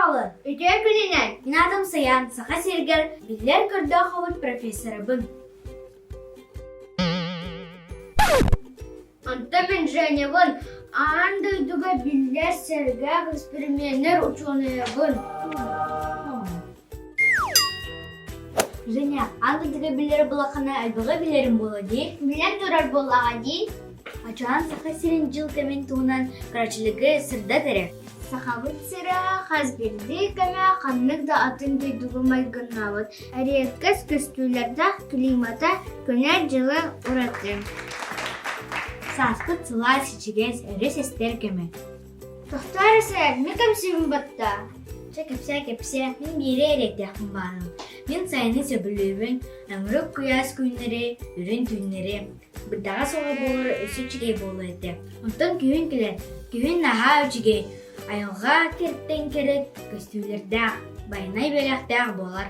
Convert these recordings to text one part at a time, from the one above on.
Дорооболор! Үтүө күнүнэн! Мин аатым Саян, Саха сиригэр биллэр көрдөөх хобут профессорабын. Онтон мин Женябын, аан дойдуга биллэр сэргэх эксперименнэр учуонайабын. Женя, аан дойдуга биллэр булаххына элбэҕи билэрим буолуо дии? Билэн турар буоллаҕа дии. Ачаан Саха сирин дьыл кэмин туһунан кырачылыгы сырдат эрэ. Сахабыт сирэ хас биирдии кэмэ ханнык да атын дойдуга майгыннаабыт эриэккэс көстүүлэрдээх климата күнэ-дьыла ураты. Сааспыт сылаас ичигэс, өрүс эстэр кэмэ. Тохтоо эрэ сэр, мин кэпсиибин батта. Чэ кэпсээ-кэпсээ, мин биири эрэйдээхпин баарым. Мин сайыны сөбүлүүбүн, өҥүрүк куйаас күннэри, үрүн түүннэри. Бырдаҕа суоҕа буолара өссө үчүгэй буолуо этэ. Онтон күһүн кэлэн, күһүн наһаа үчүгэй, айылҕа кэртэн кэрэ көстүүлэрдээх, байанай бэлэхтээх буолар.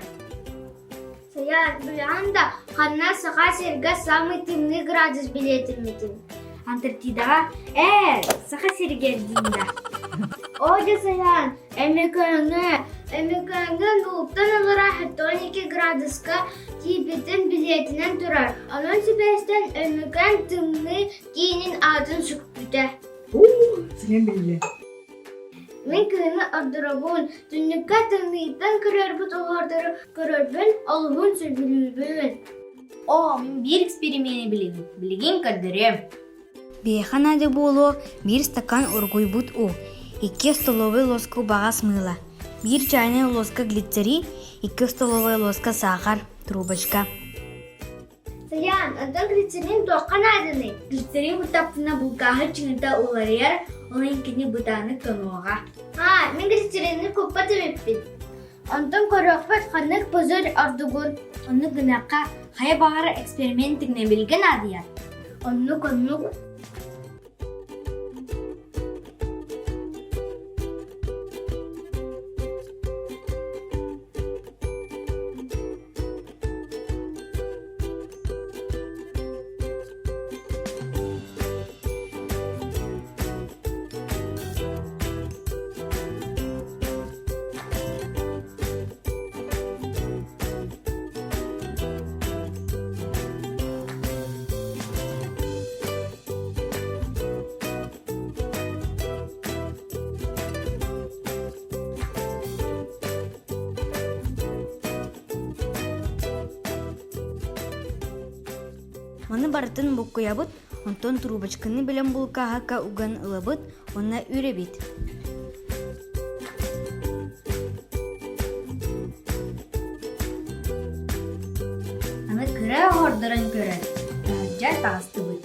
Сайаар, билэҕин да, ханна Саха сиргэ саамай тымныы градус билиэтиммитин? Антарктидаҕа ээ, Саха сиригэр диин да. Оо дьэ Сайаан, Өмүкөөҥҥө, Өмүкөөҥҥө нууктан аллараа 72 градуска тиийбитин билиэтинэн турар. Онон сибээстэн Өмүкөөн тымныы киинин аатын сүкпүтэ. Синен биллэ. Мин кыһыны ордоробун, түннүккэ тымныыттан көрөрбүт оһуордары көрөрбүн олуһун сөбүлүүбүн. Оо, мин биир эксперимени билэбин. Билигин көрдөрүөм. Биһиэхэ наада буолуо биир стакан оргуйбут уу, икки столовай луоска убаҕас мыыла, биир чайнай луоска глицерин, икки столовай луоска саахар, трубочка. Саян, онтон глицерин туохха нааданый? Глицерин куттахпына булкааһы чыҥыта уларыйар, ол иһин кини бытааннык тонуоҕа. Аа, мин глицерини куппат эбиппин. Онтон көрүөхпүт ханнык пузырь ордугун. Оннук гыныахха хайа баҕарар эксперимент тигнэбилгэ наадыйар. Оннук оннук. Маны барытын буккуйабыт, онтон трубочканы бэлэм булкааһыкка уган ылабыт уонна үрэбит. Аны кыра оһордорон көрөн, таһырдьа таҕыстыбыт.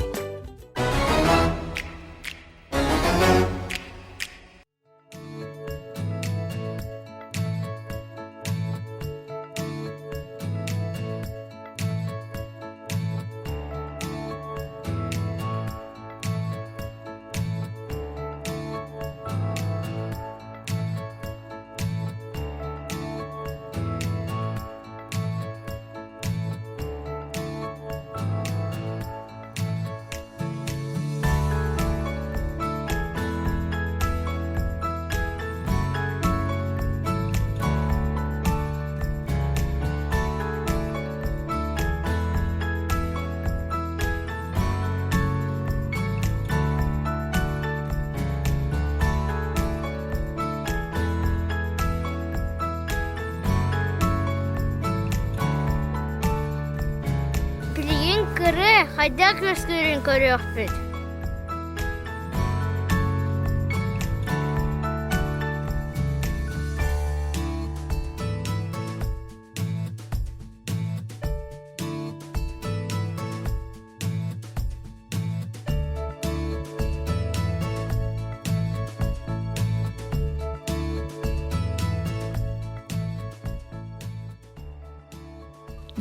Билигин кыры хайдах үөскүүрүн көрүөхпүт.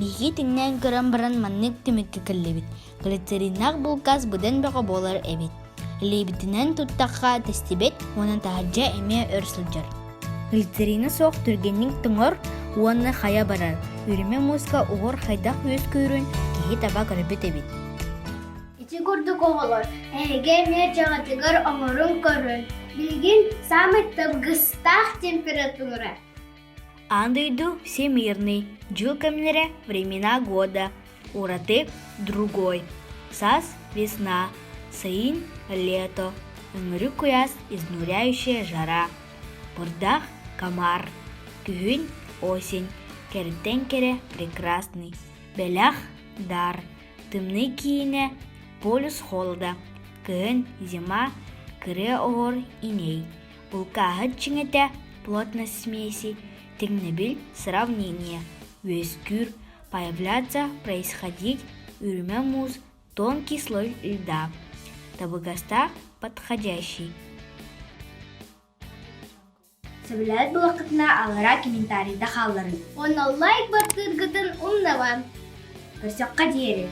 Биһиги тэҥнээн көрөн баран маннык түмүккэ кэллибит. Глицериннаах булкаас быдан бөҕө буолар эбит. Илиибитинэн туттахха тэстибэт уонна таһырдьа эмиэ өр сылдьар. Глицерина суох түргэнник тоҥор уонна хайа барар. Үрүмэ мууска угур хайдах үөскүүрүн киһи таба көрбүт эбит. Ити курдук оҕолор, эһиги эмиэ дьаҕатыгар оҥорун көрүн. Билигин саамай табыгастаах температура. Аан дойду всемирный, дьыл кэмнэрэ времена года, ураты другой, саас весна, сайын лето, өҥүрүк куйаас изнуряющая жара, бырдах комар, күһүн осень, кэриттэн кэрэ прекрасный, бэлэх дар, тымныы киинэ полюс холода, кыһын зима, кырыа оһор иней, Булкааһыт чиҥэтэ плотность смеси, тэҥнэбил сравнение, үөскүүр, появляться, происходить, үрүмэ муус, тонкий слой льда, табыгастаах подходящий. Сөбүлээбит буоллаххытына аллараа комментарийда хаалларыҥ. Уонна лайк баттыыргытын умнабан. Көрсөххө диэри.